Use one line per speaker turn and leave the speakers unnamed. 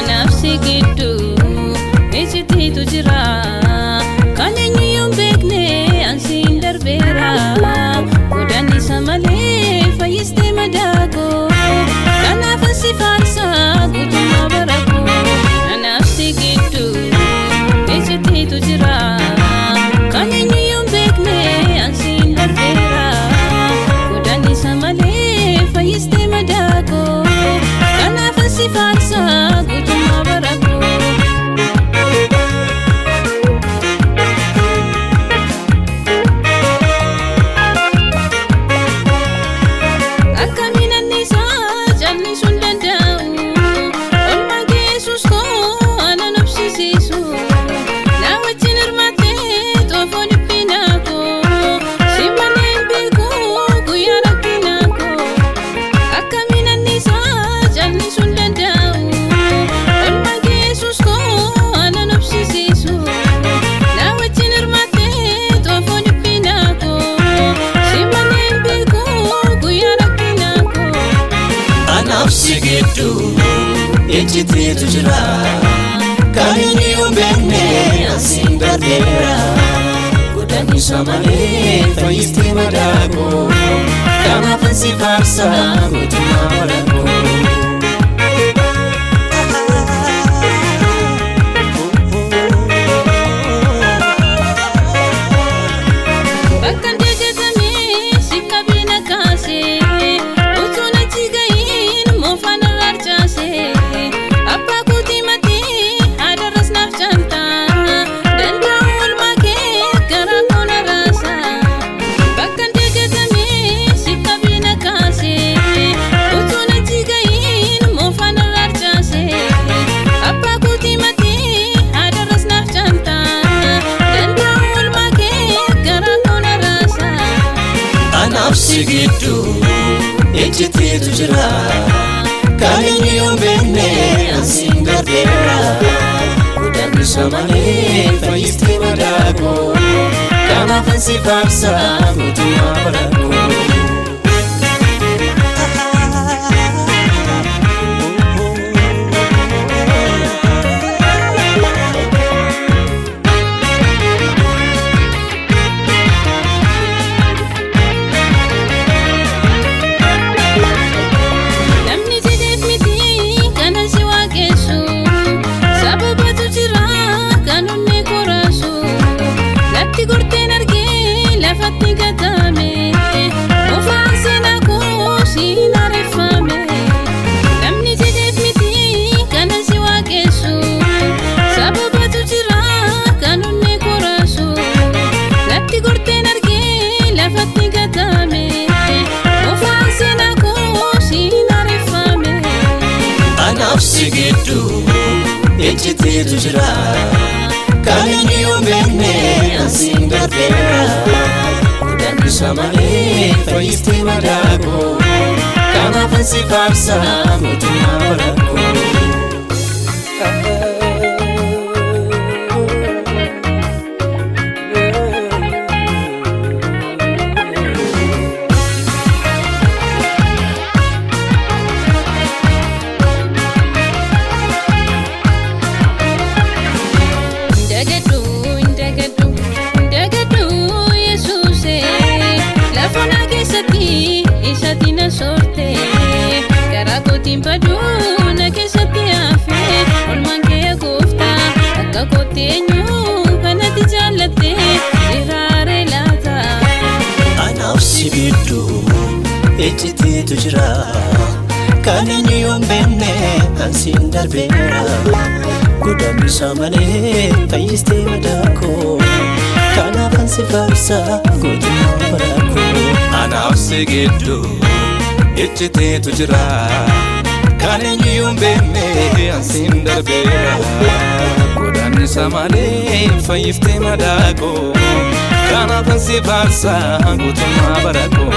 Nafsi gidduu ijjitiitu jira kan eenyuyyuu hin beekne ansiin darbeera godaannisa malee fayyistee madaakoo kanaaf ansi faarsaa guutummaa bara koo. Nafsi gidduu ijjitiitu jira kan eenyuyyuu hin beekne ansiin darbeera godaannisa malee fayyistee madaakoo kanaaf ansi faarsaa guutummaa bara koo. Akkamiin anniisaa callisuu hin danda'u. Olmaan kee Yesuus koo ana nobsisiisu. Na wajjin hirmaattee xoofoo dhiphina koo. Si malee hin beeku guyyaa rakkina koo. Akkamiin anniisaa callisuu hin danda'u. Olmaan kee Yesuus koo ana nobsisiisu. Na wajjin hirmaattee xoofoo dhiphina koo. Si malee hin beeku guyyaa rakkina koo.
Anaaf si gidduu ejjiteetu jira kan inni hin beekne asiin darbeera godaannisa malee fayyistee madaakoo kanaaf ansi faarsa guutummaa bara koo.
Bakka dagatamee si qabeena kaase utuun achi gahiin moofaan irra harcaase abbaa kootii matii haadharras naaf caalta danda'u oolmaa kee garaa koo na raasa. Bakka dagatamee si qabeena kaase utuun achi gahiin moofaan irra harcaase abbaa kootii matii haadharras naaf caalta danda'u oolmaa kee garaa koo na raasa.
Anaaf si gidduu ejjiteetu jira kan inni hin beekne asiin darbeera godaannisa malee fayyistee madaakoo kanaaf ansi faarsa guutummaa bara koo.
Namni jedheef miti kana si waaqessu sababatu jira kan onnee koraasu latti gorteen argee lafatti gatame qofaan seenaa koo siin haareffame. Namni jedheef miti kana si waaqessu sababatu jira kan onnee koraasu latti gorteen argee lafatti gatame qofaan seenaa koo siin haareffame.
Anaaf si gidduu ejjiteetu jira kan inni hin beekne asiin darbeera godaannisa malee fayyistee madaakoo kanaaf ansi faarsa guutummaa bara koo.
Dagadhu dagadhu dagadhu Yesuuse lafa na keessatti isatti na soorte garaa kootiin baduu na keessa.
darbeera. Godaannisa malee fayyistee madaakoo, kanaafan si faarsa gootummaa baraakoo.
Anaaf si gidduu icciiteetu jira, kan eenyuyyuu hin beekne ansiin darbeera. Godaannisa malee fayyiftee madaakoo, kanaafan si faarsa guutummaa barakoo.